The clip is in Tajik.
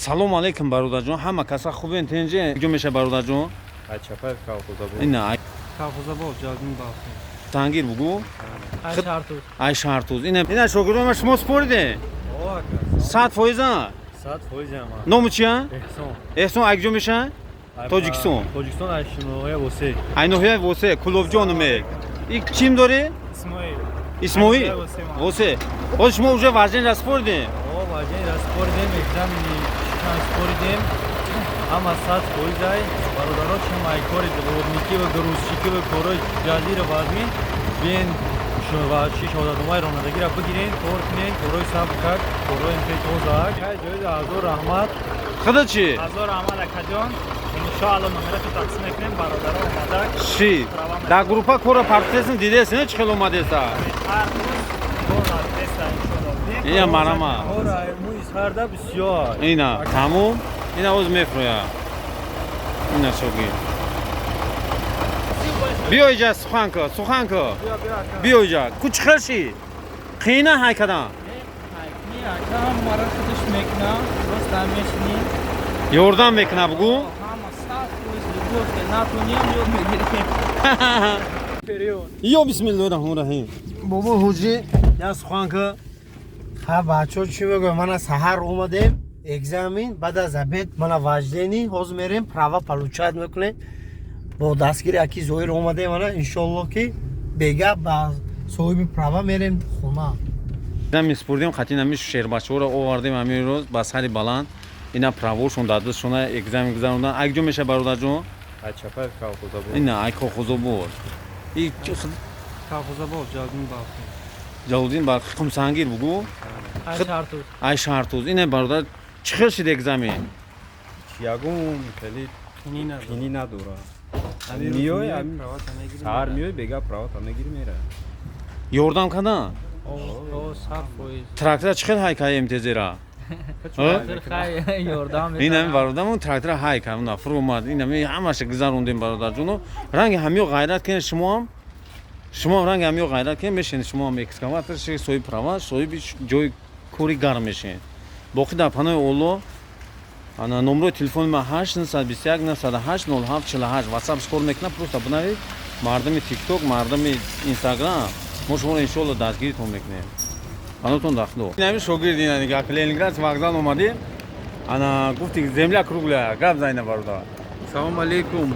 Салом алейкум, бародарҷон, ҳама каса хубен, тинҷе? Куҷо меша, бародарҷон? Ачапаев, Колхозобод. Ина. Колхозобод, Ҷалдин Балхи. Тангир бугу. Ай шартуз. Ай шаҳртуз. Ина шогирдон, шумо спориде? 100%-а? 100% ама. Ному чия? Эҳсон. Эҳсон, ай куҷо меша? Тоҷикистон? Тоҷикистон, ай ноҳия Восе. Ай ноҳияи Восе, Кулобҷон ме. И чим дорӣ? Исмоил. Исмоил Восе. Ҳозир шумо уже вождение споридем? О, вождение споридем, экзамени шикан споридем. Ҳама 100% ай. Бародаро, чим ай кори дворникӣ ва грузчикӣ ва корҳои ҷазира вазмин биен ва чи шаҳодатномаи ронандагиро бигирен, кор кунен, корҳои сабукак, корҳои хеле тозаак. Ҳай ҷоиза, ҳазор раҳмат. Худа чӣ? Ҳазор раҳмат, акаҷон. Иншоалло, номератро тақсим мекунем, бародаро омада. Ши дар группа кора партесн дидест, не, чӣ хел омадеста? Ҳар рӯз кор ҳастеста, иншоалло. Ина марама. Кора мӯи сарда бисёр. Ина тамом, ина оз мефроя. Ина шогирд, биё иҷа, сухан ка, сухан ка, биё иҷа. Ку чӣ хел ши, қиина ҳай кадан? Ака мара худаш мекуна, рост мешинӣ. Ёрдам мекуна, бугу. Ҳама 100%, любовь натонем, ёд мегирем. Ё бисмиллоҳи раҳмони раҳим, бобо ҳуҷи, я сухан ка. Ҳа, бачаҳо, чӣ мегӯям, мана саҳар омадем экзамен, баъд аз обед мана вождение, ҳозир мерем, права получать мекунем. Бо дастгири аки Зоир омадем, мана иншоалло, ки бега ба соҳиби права мерем хона. Экзамен спурдем, қатъи нами шербачаҳоро овардем ҳамин рӯз ба сари баланд. Ина правошон дар дастшона, экзамен гузарондан. Ай куҷо меша, бародарҷон? Ачапаев, Колхозобод. Ина ай Колхозобод. И Колхозобод, Ҷалдин Балхи. Ҷалолиддин Балхи, Қумсангир бугу. Ай шартуз. Ай шаҳртуз. Ина бародар, чӣ хел шид экзамен? Ягон хеле қинӣ надора. Миёй, саҳар миёй, бега правата мегири, мера. Ёрдам кардан? О, 100%. Трактора чӣ хел ҳай кай МТЗ-ра? Ёрдам. Ин ҳами бародармон трактора ҳай кар, уна фуромад. Ин ҳами ҳамаша гузарондем, бародарҷоно. Ранги ҳамиё ғайрат кунед шумоам, шумоам ранги ҳамиё ғайрат кунед, мешинед шумоам экскаватор, соҳиби права, соҳиби ҷои кори гарм мешинед. Боқӣ дар паноҳи Олло. Ана номрои телефони ман 8 921 908 07 48, ватсап кор мекунад, просто бинавед. Мардуми Тикток, мардуми Инстаграм, мо шуморо иншоалло дастгиритон мекунем. Панотон дар Худо. Ин ҳами шогирд, ина нигаҳ, Ленинград вокзал омадем. Ана гуфти, земля круглая, гап зайна, бародар. Салом алейкум.